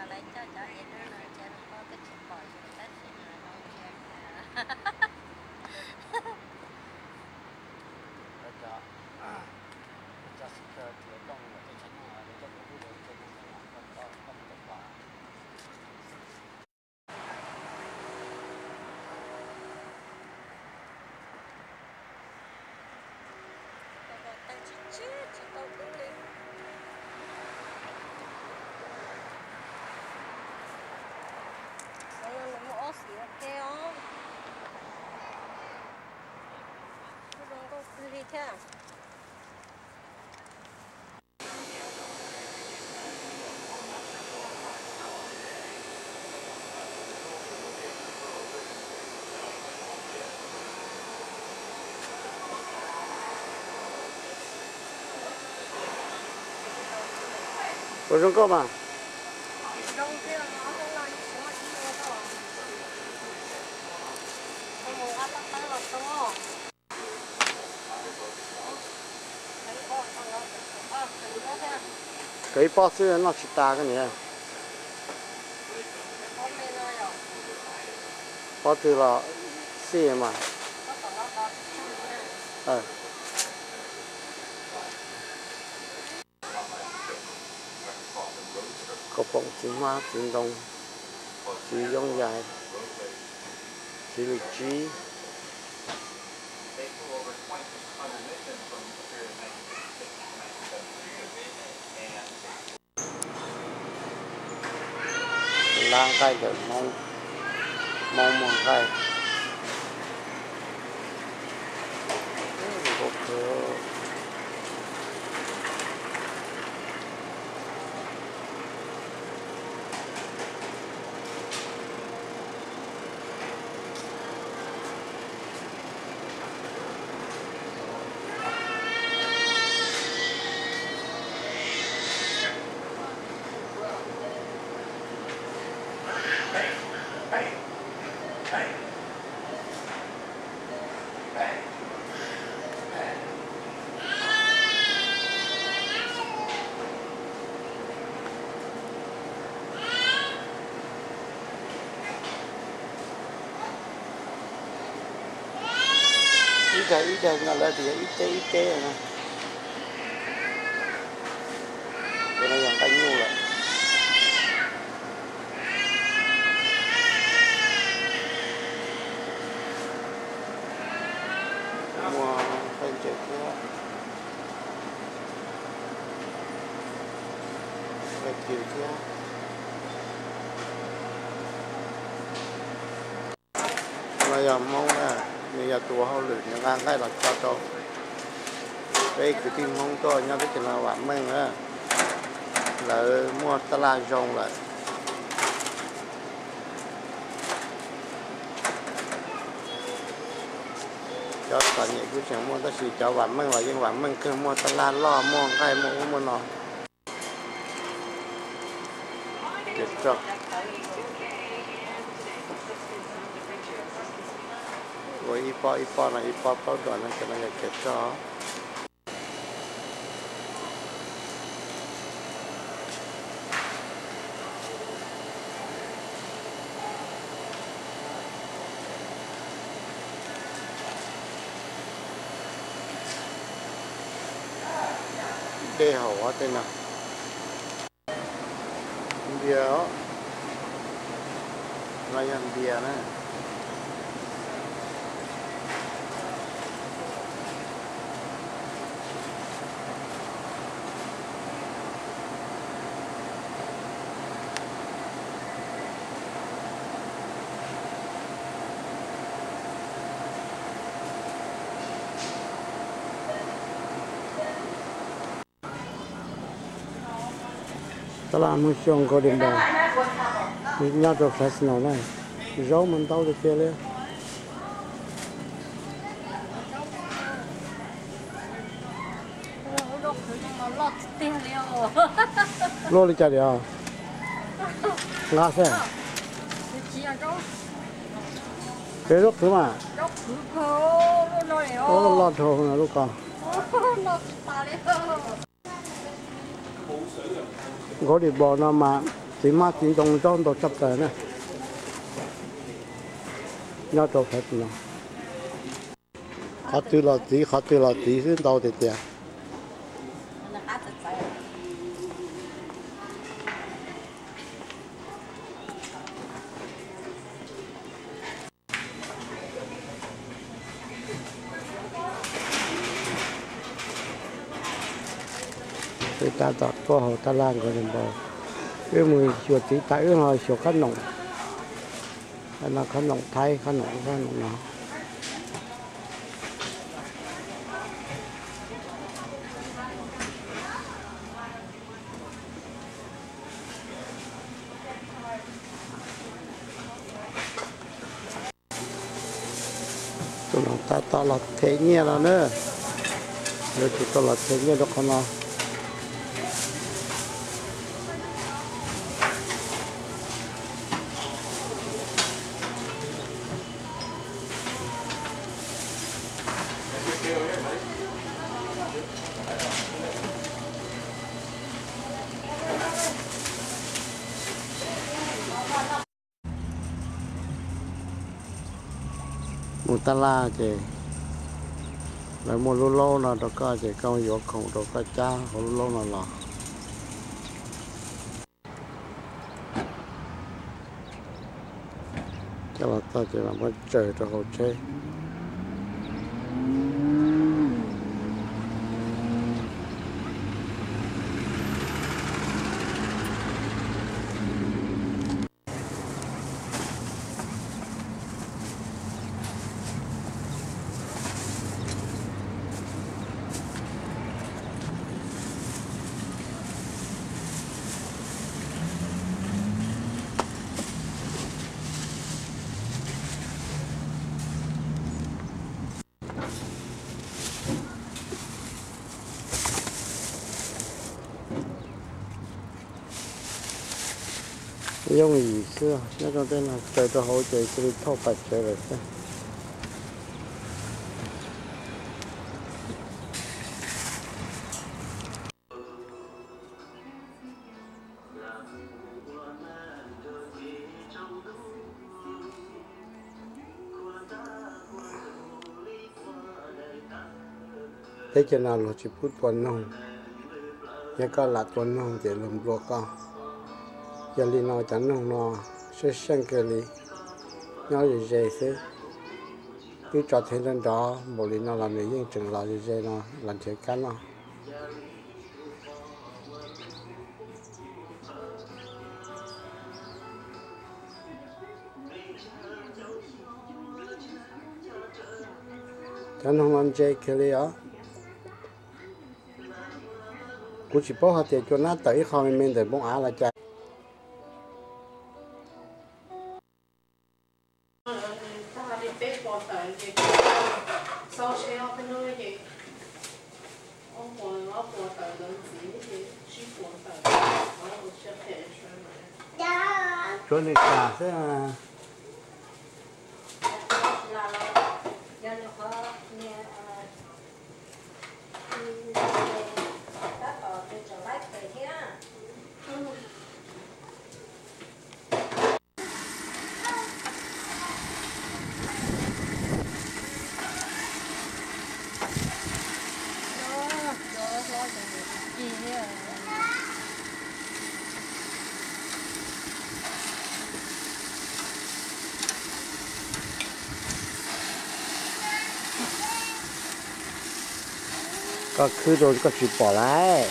Peb coj cov es no ces zoo nkauj twb tsis pom yus tab sis mas zoo ntsia. Muaj ob xim ua ke os. Kuj zoo nkauj kawg li thiab. Ua zoo nkauj mas. Kawg ib pob xwb noj tsis tas koj niam. Pob twg los xij mas. Kaus poom txiv hmab txiv ntoo, txiv yooj yai, txiv lws tsib. Lab nqaij ntawm Hmoob, Hmoob muag nqaij. Ib daim ib daim no lawv tias yog ib teb ib teb no. Tus no yog nqaij nyuj lawm. Muaj nqaij ntses thiab, nqaij ci thiab. No yog Hmoob na, nws yog tus ua hauj lwm, nws nqa nqaij los tso rau peb kwv tij Hmoob tuaj nyob teb chaws no vam meej na. Lawv muaj tab laj zoo lawm. Cov txom nyem kuj tseem muaj tab sis cov vam meej los yeej vam meej kawg, muaj tab laj loj, muaj nqaij, muaj ub muaj no. Kev roj. Ua ib pob ib pob no, ib pob plaub duas no, cov no yog kev roj. Dej haum tej no. Npias, no yog npias na. Tab laj Hmoob Xyooj Golden Boy nyob rau Fresno na. Zaub mas ntau tiag tiag li. Luaj li cas li os? Nqa xwb. Peb zaub qhwv mas. Loj dhau lub ko. Golden Boy no mas Txiv hmab txiv ntoo zaub ntau tshaj plaws na, nyob rau pem no. Qhov twg los txiv, qhov twg los txiv xwb, ntau tiag tiag. Peb tab tom tuaj hauv tab laj nkaus li npaum. Wb mus xyuas txiv tas wb ho xyuas qhob noom. Qhob noom Thaib, qhob noom, qhob noom no. Tus no tab tom los them nyiaj los na. Yuav tsum tau los them nyiaj rau qhov no. Mus tab laj ces lawv muaj lub laub no rau koj ces koj yuav khoom rau koj cab hauv lub laub no los. Coj los txog ces mam muab tsaws rau hauv tsheb. Yooj yim xwb, nyob rau tej no tsaws rau hauv ces cia li thauj pais tsev lawm xwb. Teb chaws no luag tsis pub tua noog, yog koj lam tua noog ces luag nplua koj. Yog li no cov noog no seej seej kawg li, nyob ze ze xwb. Twb tso thev nrov nrov npaum li no los nws yeej tseem los ze ze no los nrhiav kab noj. Cov noog no ntse kiag li os. Kuv tsis paub hais tias cua nab tawm ib qho me me ntawm npoo av los cas. Tsuav nws kam xwb. Koj khwb rau koj tsis pom lauj.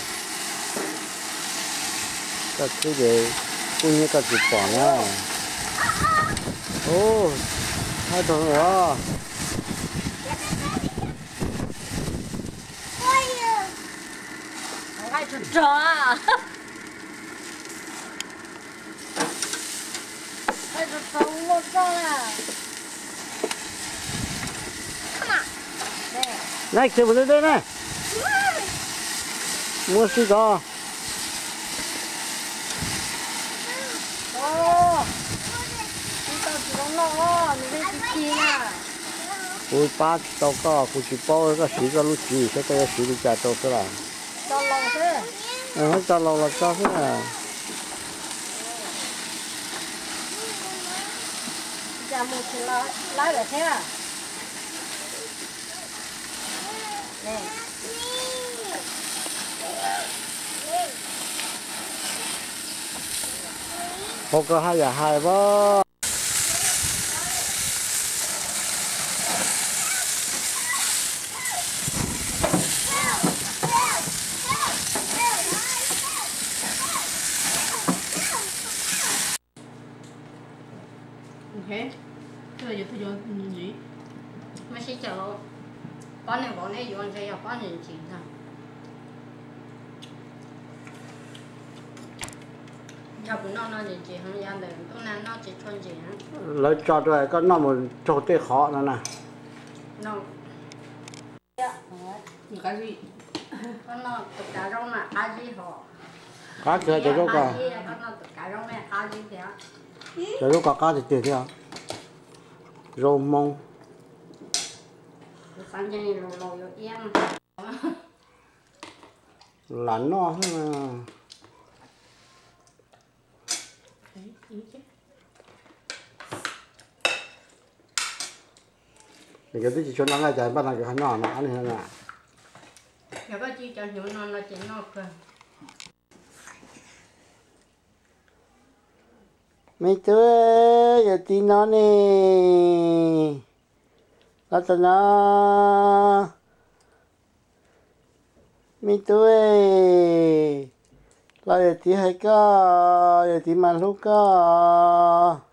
Koj khwb ces kuj nyiab koj tsis pom na. Ub, haib rog os. Nab, txiv mus deb deb na. Muab sib tov. Kuv pab tsis tau koj, kuv tsis paub koj siv koj lub tswv yim thiab koj yuav siv li cas rau xwb las. Tso laus los tso xwb na. Mus tsis lawv lawm thiab. Hauv ko haj yam hais as. Maj sib caum pob neeg vauv neb yuav ntshe yog pob ntsim ntsim ntag. Yog kuv noj no ntsim ntsim heev, yav ntawm ntuj nag noj tsis tshua ntsim. Lawv tso rau koj noj mus raug tej qhov no na. Qab kawg cov zaub ko. Cov zaub ko qab tiag tiag thiab. Zaub Hmoob. Lam noj. Nws twb tsis tshua noj nqaij cas npaj no kws ho noj no ob leeg na. Me tub, yawm txiv no ne, los tom no. Me tub, los yawm txiv hais koj, yawm txiv mas hlub koj.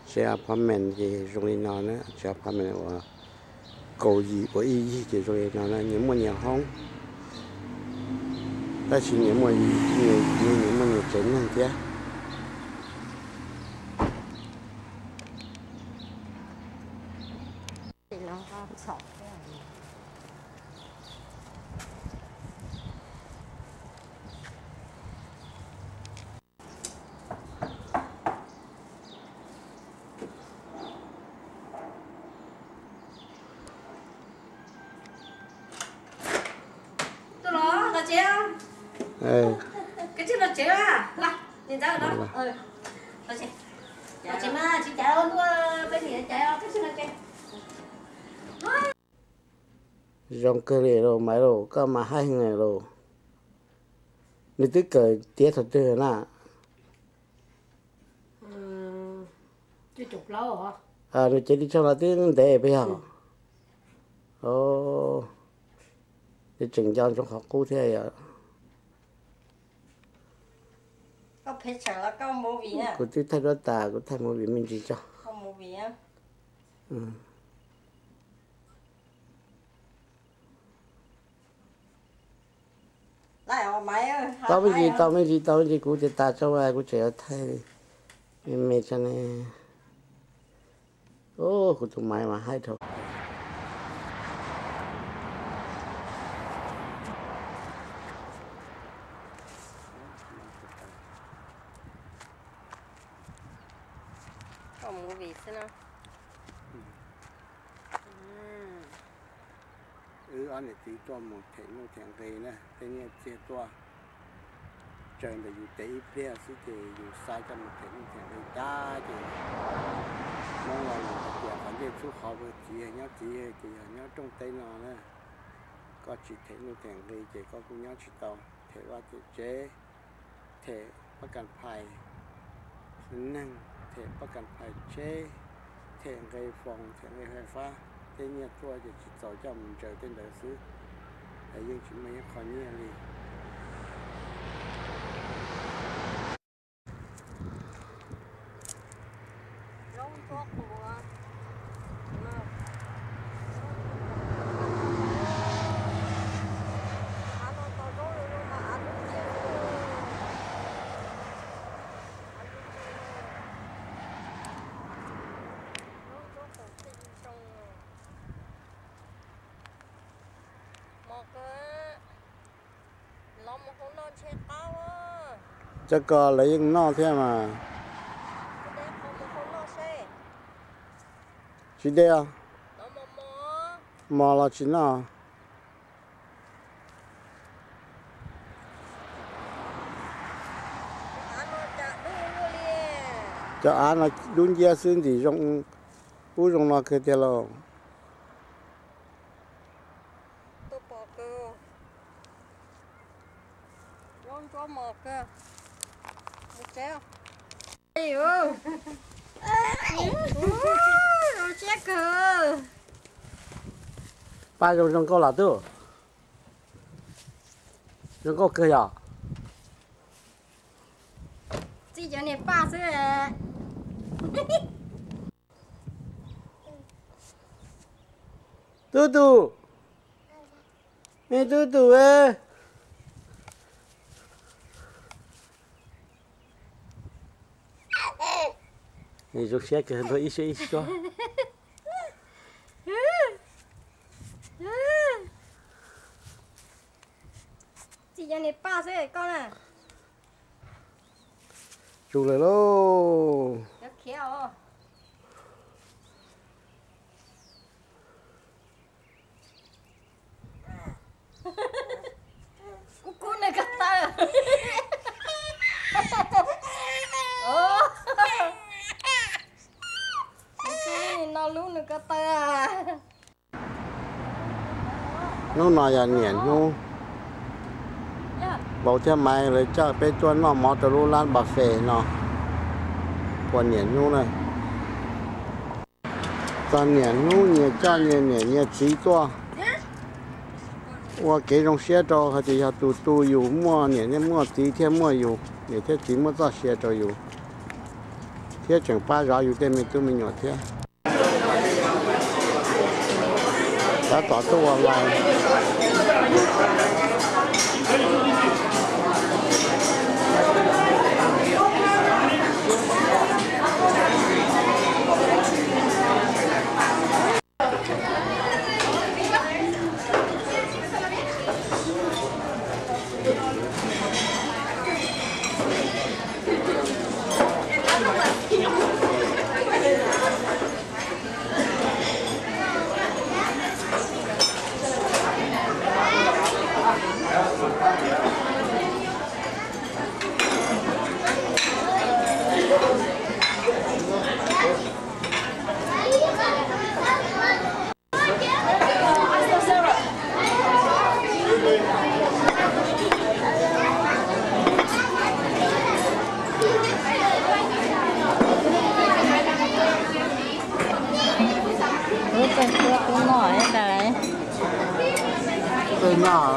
Tsev apartment ces zoo li no na, tsev apartment uas kaum yim ua ib yig ces zoo li no na, nyias muaj nyias hoob, tab sis nyias muaj nyias, nyias muaj nyias tsev neeg thiab. Tuaj los los tsev. Koj tsis los tsev a, los tsev mas tsis caiv ua luaj, peb niam caiv os, koj tsis los tsev. Zoo kawg li lauj Maiv lauj, koj mas haib heev lauj. Nws twb kawm tiav thaum twg na? Nws cev ris tshooj los twb ntev peb yog. Twb tseem nco ntsoov qhov qub thiab yom. Kuv twb thaij duab tas, kuv thaij movie me ntsis tso. Tau me ntsis, tau me ntsis, tau me ntsis, kuv ces tas tso, kuv tseem yuav thaij me me tso ne. Kuv tus Maiv mas haib dhau. Wb ob niam txiv tuaj mus them nuj them nqi na, tej nyiaj txiag tuaj tsaws ntawm yus tes ib pliag xwb ces yus xa coj mus them nuj them nqi tag ces Hmoob los lus hais tias qhov ncej txhub qhov pag txiv yog nyob txiv, ces yog nyob rooj teb no na, koj tsis them nuj them nqi ces koj kuj nyob tsis tau, them vaj them tsev, them pab kas phais neeg, them pab kas phais tsheb, them nqi foos, them nqi fais fab, tej nyiaj tuaj ces tsis txaus coj mus ntsaws tej ntawd xwb, es yeej tsis muaj ib qho nyiaj li. Cov ko lawv yeej noj thiab mas. Tsis deb os. Mos los tsis noj. Cov av no dub nciab xwb, ntxim zoo ub zoo no kawg tiag lauj. Paj zoo zoo nkauj los tub. Zoo nkauj kawg yom. Txij cov niag paj xwb. Tub tus, me tub tus, zoo siab kawg, nrog ib suab ib suab. Txij cov niag paj xwb koj na. Tsus lawm lauj. Kub kub nws ko taw. No lub nws ko taw. Hnub no yog niam hnub, Npau thiab Maiv lawv coj peb tuaj noj mov rau lub lab npas fes no. Puas niam hnub na. Txog niam hnub nyias coj nyias niam nyias txiv tuaj ua kev zoo siab rau hais tias yog tus tu yus muaj niam thiab muaj txiv thiab muaj yus niam thiab txiv muaj txoj sia rau yus thiab tseem pab zov yus tej me tub me nyuam thiab. Tab tom tuaj ua live. Wb tseem tuaj tub noj ib tas. Tub noj.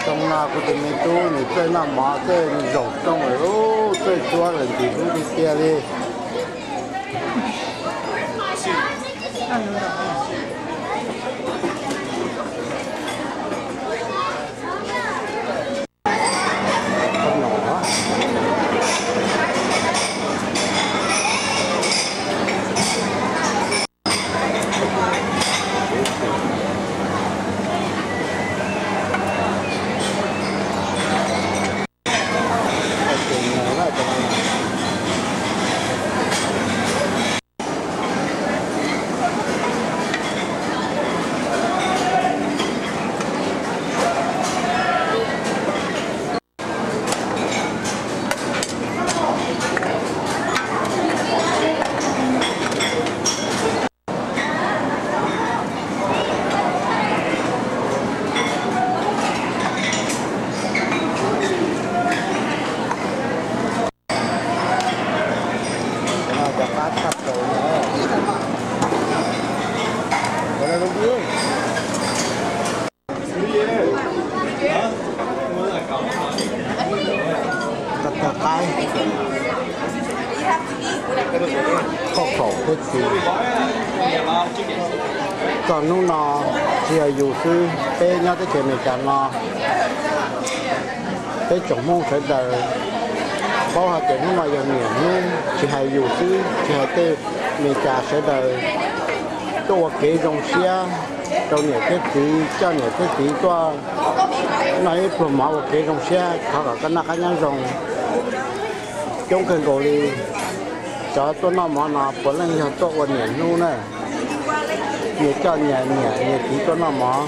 Xyoo no kuv tus me tub nws txawj noj mov txawj zaum rooj lawm, txawj cuab lawm ntxim hlub tiag tiag li. Cov qab tshaj plaws na. Tag tag qaib. Koj khaum thiab txiv, txog hnub no tsis yog yus xwb, peb nyob teb chaws Amelikas no, peb tsoom Hmoob sawv daws paub hais tias hnub no yog niam hnub, tsis hais yus xwb, tsis hais tej Amelikas sawv daws tuaj ua kev zoo siab rau niam thiab txiv, coj niam thiab txiv tuaj noj ib pluag mov ua kev zoo siab, thov kom koj noj qab nyob zoo. Coob kawg nkaus li, cov tuaj noj mov no puav leej yog tuaj ua niam hnub na, nyias coj nyias niam nyias txiv tuaj noj mov.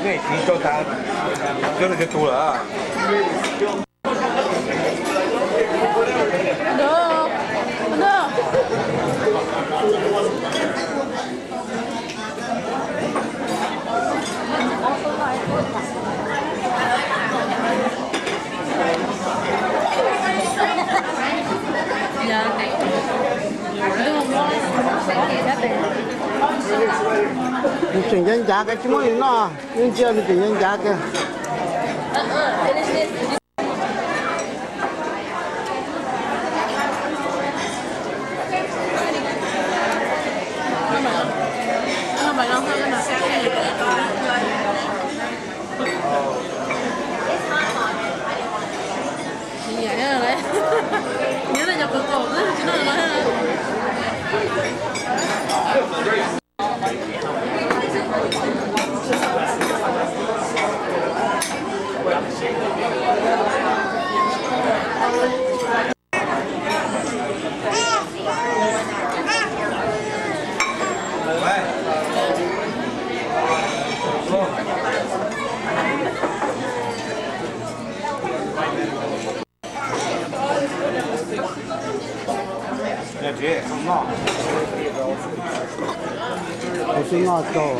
Nej txiv rau tas, cov no cov tus lawm. Nws tseem ncav ncav kawg, tsis muaj li noj, yeej ntsia nws tseem ncav ncav kawg. Kuv twb noj tau.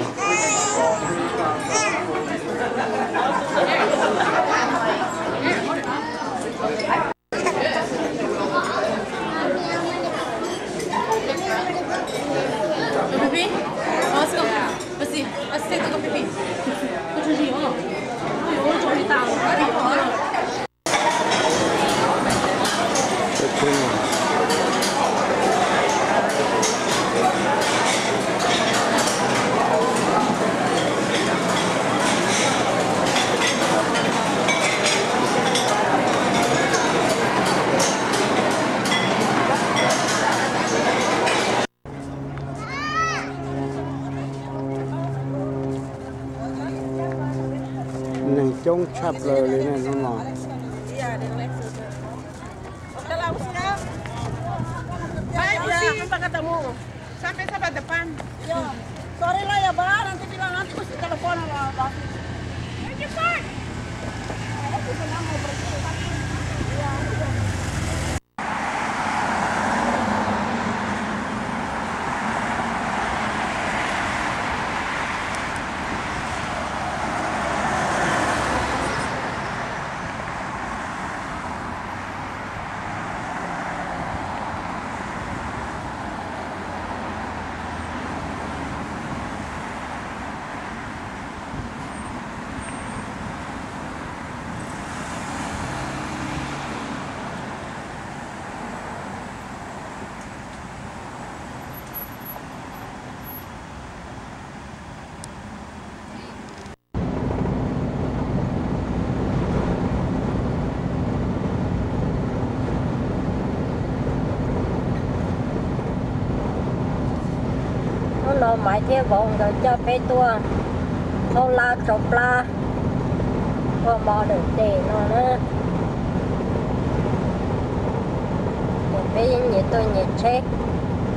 Neeg coob tshaj plaws li ne hnub no. Hnub no Maiv thiab Vauv nkawd coj peb tuaj haub lab tsau plab ua mo dawm tes no na. Ces peb yeej nyias tuaj nyias tsheb,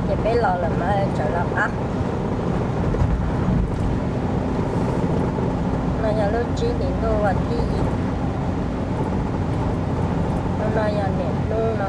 ces peb los lawm mas tsam los qab. No yog lub tsib hlis ntuj vas thib yim. Hnub no yog niam hnub no.